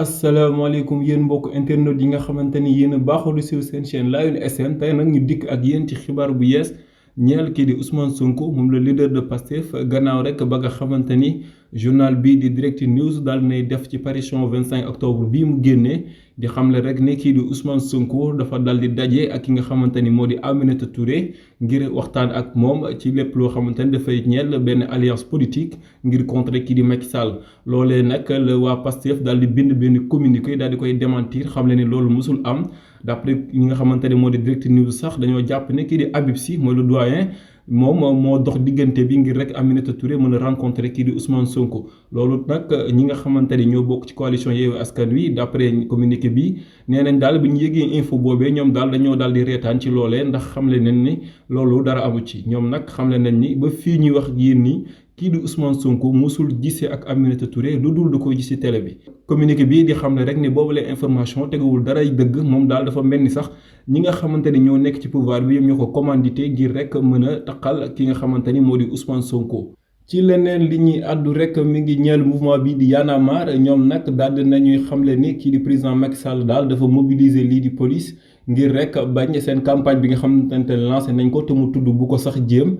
asalaamaaleykum yéen mbokk internet yi nga xamante ni yéen a baaxoo di suivre seen chaîne Lion SN tey nag ñu dikk ak yéen ci xibaar bu yees ñeel kii di Ousmane Sonko moom la leader de Pastef gannaaw rek ba nga xamante ni journal bii di Direct News daal nay def ci parution 25 octobre bii mu génnee di xamle rek ne kii di Ousmane Sonko dafa dal di daje ak ki nga xamante ni moo di Aminata Touré ngir waxtaan ak moom ci lépp loo xamante ni dafay ñeel benn alliance politique ngir contrer kii di Macky Sall loolee nag la waa Pastef daal di bind benn communiqué daal di koy démentir xamle ni loolu musul am d'après ñi nga xamante ne moo di Direct News sax dañoo jàpp ne kii di Habib Sy mooy le doyen moom moo dox diggante bi ngir rek Aminata Touré mën a rencontrer kii di Ousmane Sonko loolu nag ñi nga xamante ni ñoo bokk ci coalition Yewwi Askan Wi d'après communiqué bi nee nañ daal bi ñu yëgee info boobee ñoom daal dañoo daal di reetaan ci loolee ndax xamle nañ ni loolu dara amu ci ñoom nag xamle nañ ni ba fii ñuy wax ak yéen nii kii di Ousmane Sonko musul gisee ak Aminata Touré lu dul du koy gis ci télé bi communiqué bii di xam ne rek ni boobulee information teguwul daray dëgg moom daal dafa mel ni sax ñi nga xamante ni ñoo nekk ci pouvoir bi yëpp ñoo ko commandité ngir rek mën a taqal ki nga xamante ni moo di Ousmane Sonko. ci leneen li ñuy àddu rek mi ngi ñeel mouvement bii di Y'en a marre ñoom nag daal di nañuy xamle ni kii di président Macky Sall daal dafa mobiliser lii di police ngir rek bañ seen campagne bi nga xamante ne lancé nañ ko te mu tudd bu ko sax jéem.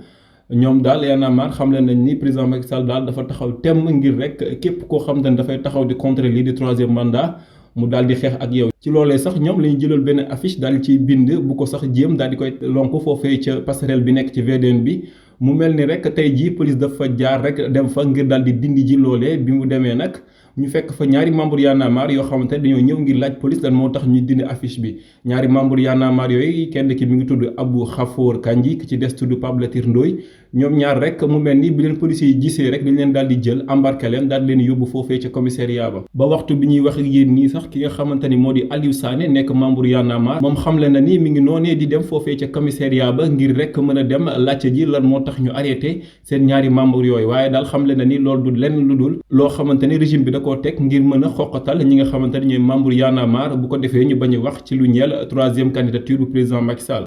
ñoom daal Y'en a marre xamle nañ ni président Macky Sall daal dafa taxaw temm ngir rek képp koo xam te ne dafay taxaw di contrer lii di troisième mandat mu daal di xeex ak yow. ci loolee sax ñoom la ñu jëlal benn affiche daal di ciy bind bu ko sax jéem daal di koy lonk foofee ca passerelle bi nekk ci VDN bi mu mel ni rek tey jii police dafa jaar rek dem fa ngir daal di dindi ji loolee bi mu demee nag. ñu fekk fa ñaari membre Y'en a marre yoo xamante ne dañoo ñëw ngir laaj police lan moo tax ñuy dindi affiche bi ñaari membre Y'en a marre yooyu kenn ki mi ngi tudd Abou Khafour Kandji ki ci des tudd Pape Latir Ndoye ñoom ñaar rek mu mel ni bi leen policiers yi gisee rek dañ leen daal di jël embarqué leen daal di leen yóbbu foofee ca commissariat ba waxtu bi ñuy wax ak yéen nii sax ki nga xamante ni moo di Aliou Sané nekk membre Y'en a marre moom xamle na ni mi ngi noonee di dem foofee ca commissariat ba ngir rek mën a dem laajte ji lan moo tax ñu arrêté seen ñaari membre yooyu waaye daal xamle na ni loolu du lenn lu dul loo xamante ni régime bi da koo teg ngir mën a xoqatal ñi nga xamante ne ñooy membre Y'en a marre bu ko defee ñu bañ a wax ci lu ñeel troisième candidature bu président Macky Sall